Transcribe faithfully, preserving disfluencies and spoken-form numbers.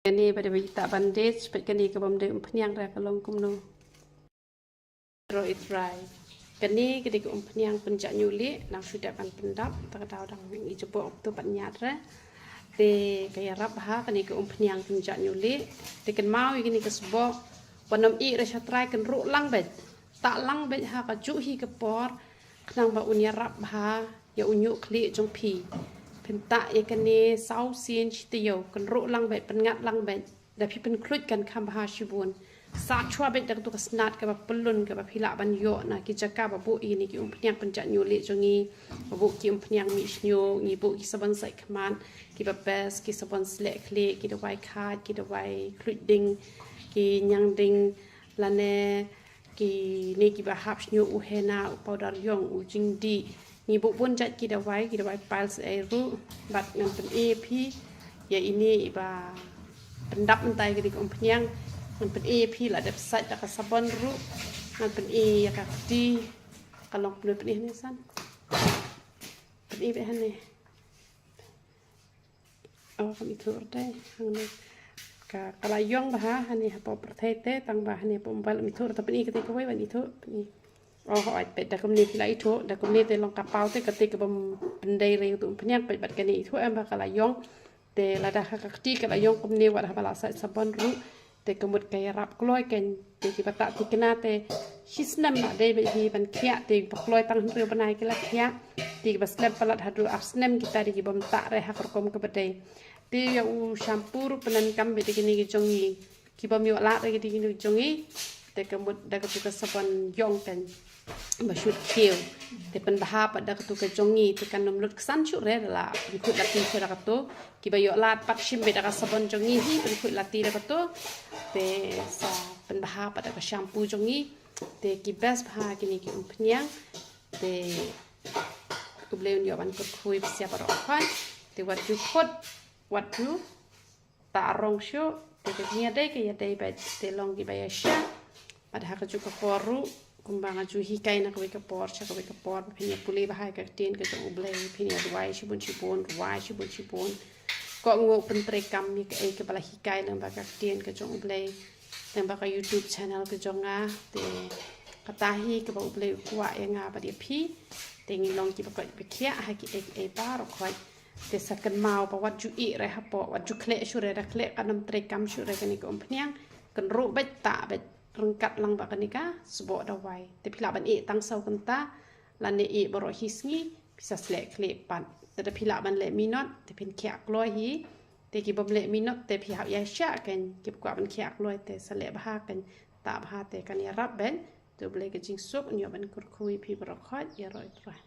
Kane ba dei ba ita bandage, peit kane ka bym dei umphniang re ka long kumno. Ro i trai. Kane ka dei ka umphniang pynjah ñiuh lieh, nang shu dep ban pyndap, ta ka daw dang i jabok tu pat ñiat re. Te ka ïarap ha kane ka umphniang pynjah ñiuh lieh. Te kynmaw ïa kane ka sbok, wat nym ih re sha trai, kynruh lang beit. Tah lang beit ha ka juh hi ka por, khnang ba un ïarap bha ïa u ñiuh khlieh jong phi. Phin tah ïa kane saw sien shi taïew, kynruh lang beit, pynngat lang beit. Da phi pynkhluit kan kham bha shibun. Sah shuwa beit da katu ka snat kaba pyllun kaba phi lah ban ïoh na ki jaka ba buh ïa kine ki umphniang pynjah ñiuh lieh jong ngi, ba buh ki umphniang mih shñiuh, ngi buh ki sabon sait khmat, kiba best, ki sabon sleh khlieh, ki dawai khaid, ki dawai khluit ding, ki ñiang ding, lane kine kiba hap shñiuh, u henna, u powder ïong, u jingdih. Ngi buh bun jait ki dawai, ki dawai piles ei ruh. Bad ngan pyni ïa phi ïa ine iba pyndap mynta ïa kane ka umphniang. Ngan pyni ïa phi, la dep sait da ka sabon ruh. Ngan pyni ïa ka kti. Ka long kumno, pyni hangne san. Pyni beit hangne. Oh, kam ithuh te hangne. Ka, ka la ïong bha hangne hapoh pyrthei te, tang ba hangne hapoh mobile kam ithuh, te pyni kata kawei ban ithuh, pyni. Oh, hooid, peit da kumne phi la ithuh, da kumne te long ka paw te, kata ka bym pyndei re ïa utu umphniang, peit bad kane ithuh em ba ka la ïong. Te lada ha ka kti ka la ïong kumne, wat haba la sait sabon ruh, te ka mut ka ïarap kloi kein. Te kiba tah thikna te shi snem la dei beit hi ban khiah, te ba kloi tang hynriew bnai ki la khiah. Te kiba slem palat haduh ar snem kita, te ki bym tah re ha ka rukom kaba dei. Te ïa u shampoo ruh pyndonkam beit da kine ki jong ngi. Ki bym ïoh lad re ki da kine ki jong ngi, te ka mut da katu ka sabon ïong kein ba shu khiew. Te pynbha pat da katu ka jong ngi, te kan ym lut ksan shuh re da la pynkhuid lati shuh da katu. Kiba ïoh lad pat shim beit da ka sabon jong ngi hi, pynkhuid lati da katu. Te sa pynbha pat da ka shampoo jong ngi. Te ki best bha kine ki umphniang. Te U Blei un ïoh ban kyrkhu ïa phi baroh khoit. Te wat ju khut, wat ju tah rong shuh, te ka jingïadei ka ïadei beit, te long kiba ïaishah. Bad ha kajuh ka por ruh, kumba nga ju hikai na kawei ka por sha kawei ka por, ba phin ïa pule bha ïa ka ktien ka jong U Blei, phin ïa duwai shibun shibun, rwai shibun shibun. Kohnguh, pyntreikam ïa kaei kaba la hikai lyngba ka ktien ka jong U Blei, lyngba ka YouTube channel ka jong nga. Te kata hi kaba U Blei u kwah ïa nga bad ïa phi. Te ngin long kiba koit ba khiah ha kiei kiei baroh khoit. Te sa kynmaw ba wat ju ih re hapoh, wat ju khleh shuh re, da khleh kan ym treikam shuh re kane ka umphniang. Kynruh beit, tah beit, ryngkat lang bad kane ka sboh dawai. Te phi lah ban ih tang saw kynta, lane ih baroh hi sngi, phi sa sleh khlieh pat. Te da phi lah ban leh minot, te phin khiah kloi hi. Te ki bym leh minot te phi hap ïaishah kein, kiba kwah ban khiah kloi te sa leh bha kein, tah bha te kan ïarap beit. Te U Blei ka jingsuk un ïoh ban kyrkhu ïa phi baroh khoit, ïaroh ïa U Trai.